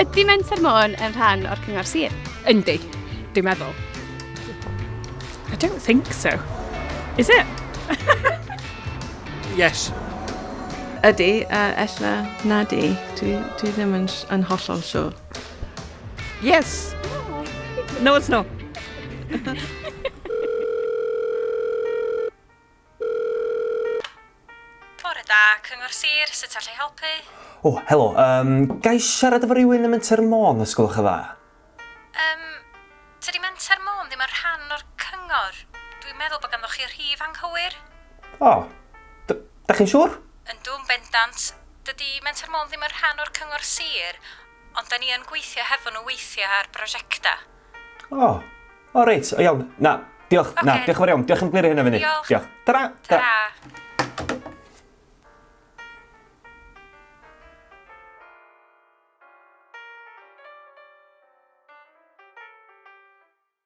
Ydy Menter Môn yn rhan o'r Cyngor Sir? Yndi, dwi'n meddwl. I don't think so. Is it? Yes. Ydy, uh, ella nadi. Dwi, dwi ddim yn, yn hollol siŵr. Yes. No, it's not. Bore da, Cyngor Sir, sut allai helpu? O, helo, um, ga i siarad efo rhywun ym Menter Môn, os gwelwch yn dda? Um, tydi Menter Môn ddim yn rhan o'r cyngor. Dwi'n meddwl bod ganddo chi rhif anghywir. O, da chi'n siŵr? Yndw, yn bendant. Dydy Menter Môn ddim yn rhan o'r cyngor sir, ond da ni yn gweithio hefo nhw weithiau ar brosiectau. O, o reit, o iawn. Na, diolch, na, Ocê. diolch yn fawr iawn. Diolch am glirio hynna fyny. Diolch. Diolch. Tara! Tara!